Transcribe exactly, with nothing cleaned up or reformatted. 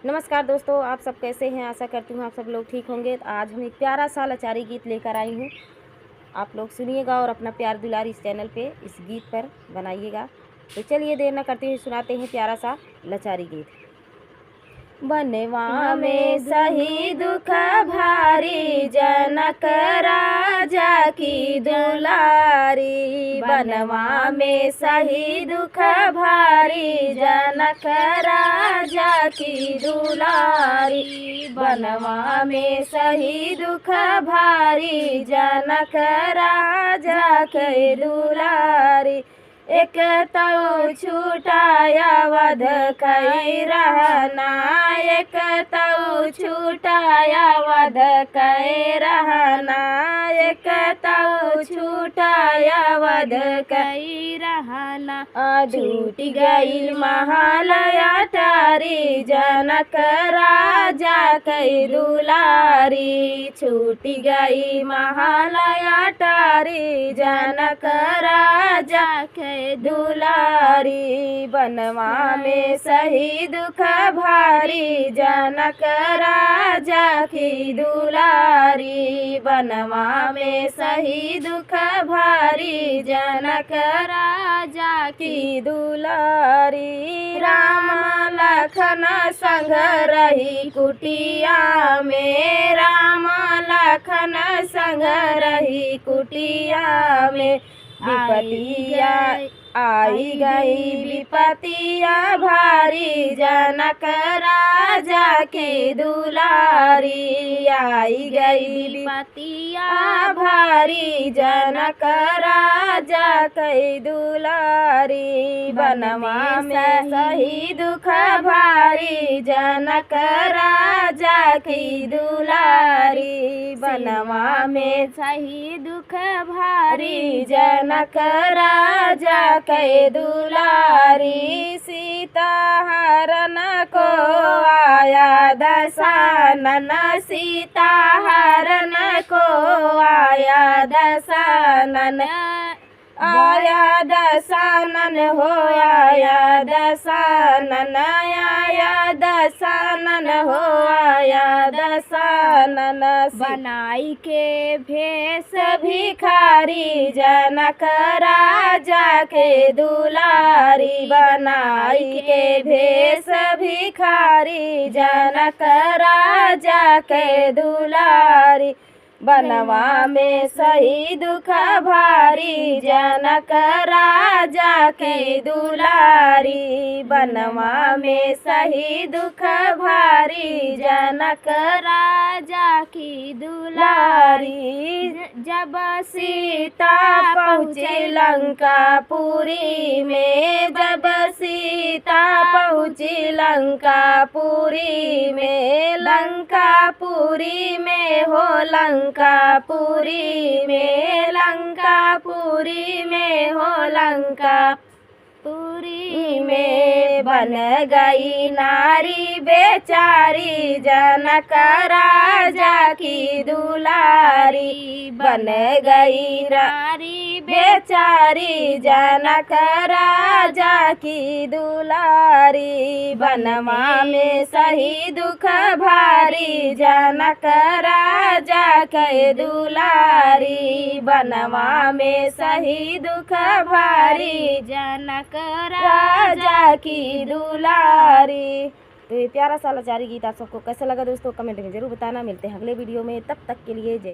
नमस्कार दोस्तों, आप सब कैसे हैं? आशा करती हूँ आप सब लोग ठीक होंगे। तो आज हम एक प्यारा सा लाचारी गीत लेकर आई हूँ, आप लोग सुनिएगा और अपना प्यार दुलार इस चैनल पे, इस गीत पर बनाइएगा। तो चलिए देर न करते हुए सुनाते हैं प्यारा सा लाचारी गीत। बनवा में सही दुख भारी, जनक राजा की दुलारी। बनवा में सही दुख भारी, जनक राजा की दुलारी। बनवा में सही दुख भारी, जनक राजा के दुलारी। एक तौ छूटा अवध कै रहना, एक तौ छूटा अवध कै रहना, एक तौ छूटा अवध कै रहना। आ छूटि गइल महल अटारी, जनक राजा कै दुलारी। छूटि गई महल अटारी, जनक राजा के दुलारी। बनवा में सही दुख भारी, जनक राजा की दुलारी। बनवा में सही दुख भारी, जनक राजा की दुलारी। राम लखन संग रही कुटिया में, राम लखन संग रही कुटिया में। विपतिया आई गई विपतिया भारी, जनक राजा के दुलारी। आई गई विपतिया भारी, जनक राजा के दुलारी। बनवा में सही दुख भारी, जनक राजा की दुलारी। बनवा में सही दुख भारी, जनक राजा के दुलारी। सीता हरण को आया दसानन, सीता हरण को आया दसानन। आया दसानन हो, आया दसानन, आया दसानन हो, आया दसानन। बनाई के भेष भिखारी, जनक राजा के दुलारी। बनाई के भेष भिखारी, जनक राजा के दुलारी। बनवा में सही दुख भारी, जनक राजा के दुलारी। बनवा में सही दुख भारी, जनक राजा की दुलारी। ज-, जब सीता पहुँची लंकापुरी में, जब सीता पहुँची लंकापुरी में, लंकापुरी में हो, लंकापुरी में, लंकापुरी में हो, लंका पुरी में। बन गई नारी बेचारी, जनक राजा की दुलारी। बन गई नारी बेचारी, जनक राजा की दुलारी। बनवा में सही दुख भारी, जनक राजा के दुलारी। बनवा में सही दुख भारी, जनक राजा की दुलारी। तो ये प्यारा सा लाचारी गीत आप सबको कैसा लगा दोस्तों, कमेंट में जरूर बताना। मिलते हैं अगले वीडियो में, तब तक के लिए जय।